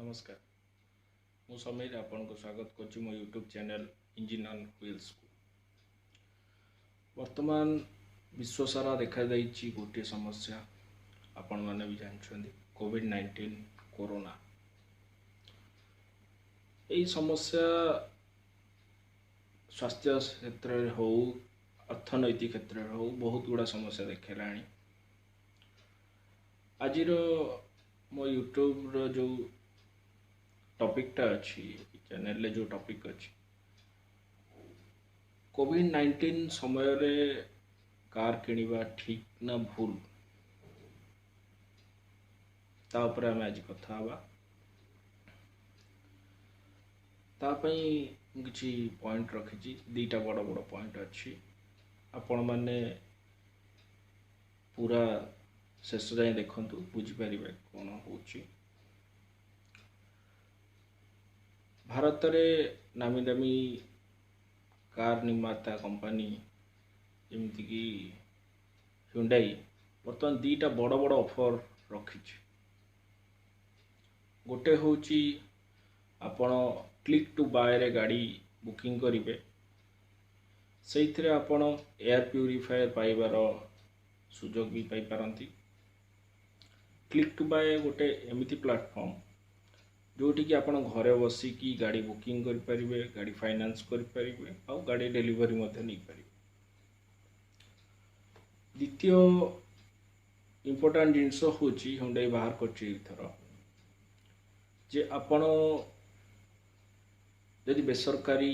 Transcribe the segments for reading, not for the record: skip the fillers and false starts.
ନମସ୍କାର, ମୁଁ ସମୀର ଆପଣଙ୍କୁ ସ୍ୱାଗତ କରୁଛି ମୋ ୟୁଟ୍ୟୁବ୍ ଚ୍ୟାନେଲ୍ ଇଞ୍ଜିନ୍ ଅନ୍ ହ୍ୱିଲ୍ସକୁ। ବର୍ତ୍ତମାନ ବିଶ୍ୱ ସାରା ଦେଖାଯାଇଛି ଗୋଟିଏ ସମସ୍ୟା, ଆପଣମାନେ ବି ଜାଣିଛନ୍ତି, କୋଭିଡ଼-19 କରୋନା। ଏଇ ସମସ୍ୟା ସ୍ୱାସ୍ଥ୍ୟ କ୍ଷେତ୍ରରେ ହଉ, ଅର୍ଥନୈତିକ କ୍ଷେତ୍ରରେ ହଉ, ବହୁତ ଗୁଡ଼ା ସମସ୍ୟା ଦେଖେଇଲାଣି। ଆଜିର ମୋ ୟୁଟ୍ୟୁବ୍ର ଯେଉଁ ଟପିକ୍ଟା ଅଛି, ଚ୍ୟାନେଲରେ ଯେଉଁ ଟପିକ୍ ଅଛି, କୋଭିଡ଼-19 ସମୟରେ କାର୍ କିଣିବା ଠିକ୍ ନା ଭୁଲ, ତା ଉପରେ ଆମେ ଆଜି କଥା ହେବା। ତା ପାଇଁ ମୁଁ କିଛି ପଏଣ୍ଟ ରଖିଛି, ଦୁଇଟା ବଡ଼ ବଡ଼ ପଏଣ୍ଟ ଅଛି। ଆପଣମାନେ ପୁରା ଶେଷ ଯାଏଁ ଦେଖନ୍ତୁ, ବୁଝିପାରିବେ କ'ଣ ହେଉଛି। ଭାରତରେ ନାମୀ ଦାମୀ କାର୍ ନିର୍ମାତା କମ୍ପାନୀ ଯେମିତିକି ହ୍ୟୁଣ୍ଡାଇ ବର୍ତ୍ତମାନ ଦୁଇଟା ବଡ଼ ବଡ଼ ଅଫର୍ ରଖିଛି। ଗୋଟେ ହେଉଛି ଆପଣ କ୍ଲିକ୍ ଟୁ ବାଏରେ ଗାଡ଼ି ବୁକିଂ କରିବେ, ସେଇଥିରେ ଆପଣ ଏୟାର ପ୍ୟୁରିଫାୟର ପାଇବାର ସୁଯୋଗ ବି ପାଇପାରନ୍ତି। କ୍ଲିକ୍ ଟୁ ବାଏ ଗୋଟେ ଏମିତି ପ୍ଲାଟଫର୍ମ ଯେଉଁଠିକି ଆପଣ ଘରେ ବସିକି ଗାଡ଼ି ବୁକିଂ କରିପାରିବେ, ଗାଡ଼ି ଫାଇନାନ୍ସ କରିପାରିବେ ଆଉ ଗାଡ଼ି ଡେଲିଭରି ମଧ୍ୟ ନେଇପାରିବେ। ଦ୍ୱିତୀୟ ଇମ୍ପୋର୍ଟାଣ୍ଟ ଜିନିଷ ହେଉଛି ହ୍ୟୁଣ୍ଡାଇ ବାହାର କରିଛି ଏଇଥର ଯେ ଆପଣ ଯଦି ବେସରକାରୀ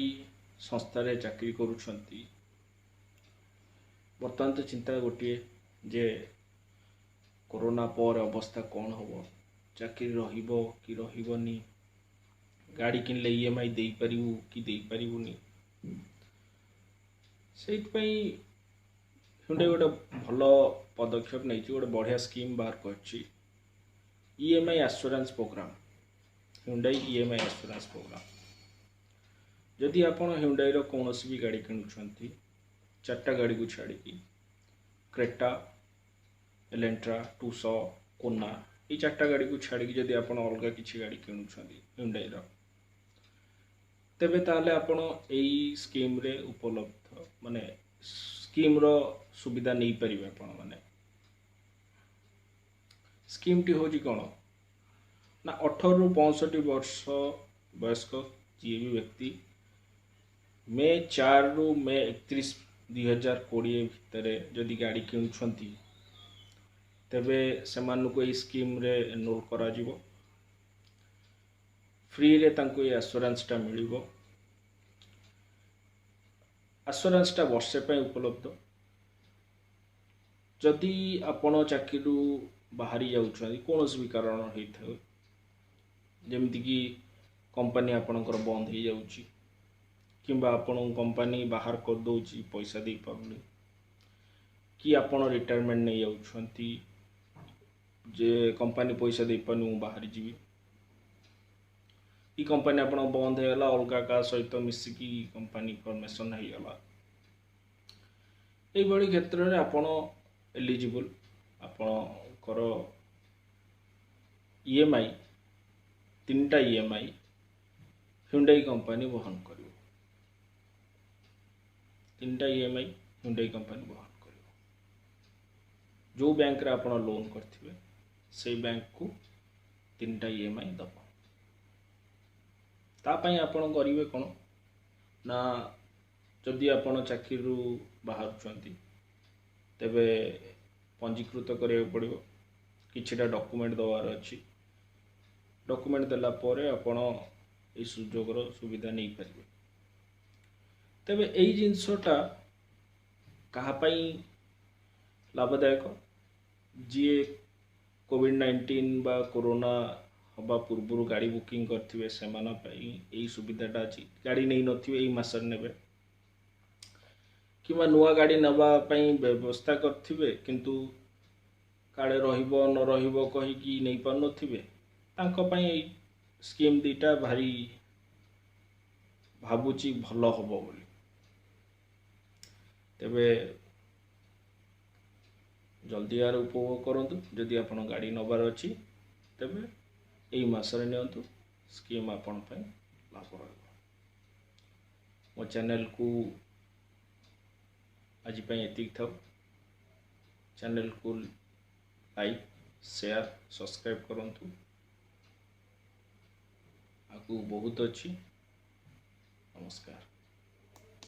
ସଂସ୍ଥାରେ ଚାକିରି କରୁଛନ୍ତି, ବର୍ତ୍ତମାନ ତ ଚିନ୍ତା ଗୋଟିଏ ଯେ କରୋନା ପରେ ଅବସ୍ଥା କ'ଣ ହେବ, ଚାକିରି ରହିବ କି ରହିବନି, ଗାଡ଼ି କିଣିଲେ EMI ଦେଇପାରିବୁ କି ଦେଇପାରିବୁନି। ସେଇଥିପାଇଁ ହ୍ୟୁଣ୍ଡାଇ ଗୋଟେ ଭଲ ପଦକ୍ଷେପ ନେଇଛି, ଗୋଟେ ବଢ଼ିଆ ସ୍କିମ୍ ବାହାର କରିଛି, EMI assurance programme, Hyundai EMI assurance programme. ଯଦି ଆପଣ ହ୍ୟୁଣ୍ଡାଇର କୌଣସି ବି ଗାଡ଼ି କିଣୁଛନ୍ତି, ଚାରିଟା ଗାଡ଼ିକୁ ଛାଡ଼ିକି, କ୍ରେଟା, ଏଲେଣ୍ଟ୍ରା, ଟୁସ, କୋନା, ଏଇ ଚାରିଟା ଗାଡ଼ିକୁ ଛାଡ଼ିକି ଯଦି ଆପଣ ଅଲଗା କିଛି ଗାଡ଼ି କିଣୁଛନ୍ତି ହ୍ୟୁଣ୍ଡାଇର, ତେବେ ତାହେଲେ ଆପଣ ଏଇ ସ୍କିମ୍ରେ ଉପଲବ୍ଧ, ମାନେ ସ୍କିମ୍ର ସୁବିଧା ନେଇପାରିବେ ଆପଣମାନେ। ସ୍କିମ୍ଟି ହେଉଛି କ'ଣ ନା 18ରୁ 65 ବର୍ଷ ବୟସ୍କ ଯିଏ ବି ବ୍ୟକ୍ତି ମେ 4ରୁ ମେ 31 2020 ଭିତରେ ଯଦି ଗାଡ଼ି କିଣୁଛନ୍ତି, ତେବେ ସେମାନଙ୍କୁ ଏଇ ସ୍କିମ୍ରେ ଏନରୋଲ୍ କରାଯିବ, ଫ୍ରିରେ ତାଙ୍କୁ ଏଇ ଆସୁରାନ୍ସଟା ମିଳିବ। ଆସୁରାନ୍ସଟା ବର୍ଷେ ପାଇଁ ଉପଲବ୍ଧ। ଯଦି ଆପଣ ଚାକିରିରୁ ବାହାରି ଯାଉଛନ୍ତି କୌଣସି ବି କାରଣ ହେଇଥାଉ, ଯେମିତିକି କମ୍ପାନୀ ଆପଣଙ୍କର ବନ୍ଦ ହେଇଯାଉଛି କିମ୍ବା ଆପଣଙ୍କୁ କମ୍ପାନୀ ବାହାର କରିଦେଉଛି, ପଇସା ଦେଇପାରୁନି, କି ଆପଣ ରିଟାୟାରମେଣ୍ଟ ନେଇଯାଉଛନ୍ତି ଯେ କମ୍ପାନୀ ପଇସା ଦେଇପାରୁନି ମୁଁ ବାହାରି ଯିବି, କି କମ୍ପାନୀ ଆପଣ ବନ୍ଦ ହେଇଗଲା, ଅଲଗା କାହା ସହିତ ମିଶିକି କମ୍ପାନୀ ଫର୍ମେସନ୍ ହେଇଗଲା, ଏଇଭଳି କ୍ଷେତ୍ରରେ ଆପଣ ଏଲିଜିବୁଲ୍। ଆପଣଙ୍କର EMI, ତିନିଟା EMI Hyundai company ବହନ କରିବ। ତିନିଟା EMI Hyundai company ବହନ କରିବ। ଯେଉଁ ବ୍ୟାଙ୍କରେ ଆପଣ ଲୋନ୍ କରିଥିବେ ସେଇ ବ୍ୟାଙ୍କକୁ ତିନିଟା EMI ଦେବ। ତା ପାଇଁ ଆପଣ କରିବେ କ'ଣ ନା, ଯଦି ଆପଣ ଚାକିରିରୁ ବାହାରୁଛନ୍ତି ତେବେ ପଞ୍ଜୀକୃତ କରିବାକୁ ପଡ଼ିବ, କିଛିଟା ଡକୁମେଣ୍ଟ ଦେବାର ଅଛି। ଡକୁମେଣ୍ଟ ଦେଲା ପରେ ଆପଣ ଏଇ ସୁଯୋଗର ସୁବିଧା ନେଇପାରିବେ। ତେବେ ଏଇ ଜିନିଷଟା କାହା ପାଇଁ ଲାଭଦାୟକ? ଯିଏ କୋଭିଡ଼-19 ବା କରୋନା ହେବା ପୂର୍ବରୁ ଗାଡ଼ି ବୁକିଂ କରିଥିବେ ସେମାନଙ୍କ ପାଇଁ ଏଇ ସୁବିଧାଟା ଅଛି। ଗାଡ଼ି ନେଇନଥିବେ ଏଇ ମାସରେ ନେବେ, କିମ୍ବା ନୂଆ ଗାଡ଼ି ନେବା ପାଇଁ ବ୍ୟବସ୍ଥା କରିଥିବେ କିନ୍ତୁ କାଳେ ରହିବ ନ ରହିବ କହିକି ନେଇପାରୁନଥିବେ, ତାଙ୍କ ପାଇଁ ଏଇ ସ୍କିମ୍ ଦୁଇଟା ଭାରି ଭାବୁଛି ଭଲ ହେବ ବୋଲି। ତେବେ ଜଲ୍ଦି ଏହାର ଉପଭୋଗ କରନ୍ତୁ। ଯଦି ଆପଣ ଗାଡ଼ି ନେବାର ଅଛି ତେବେ ଏଇ ମାସରେ ନିଅନ୍ତୁ। ସ୍କିମ୍ ଆପଣ ପାଇଁ ଲାଭ ରହିବ। ମୋ ଚ୍ୟାନେଲକୁ ଆଜି ପାଇଁ ଏତିକି ଥାଉ। ଚ୍ୟାନେଲକୁ ଲାଇକ୍, ସେୟାର, ସବସ୍କ୍ରାଇବ୍ କରନ୍ତୁ। ଆଗକୁ ବହୁତ ଅଛି। ନମସ୍କାର।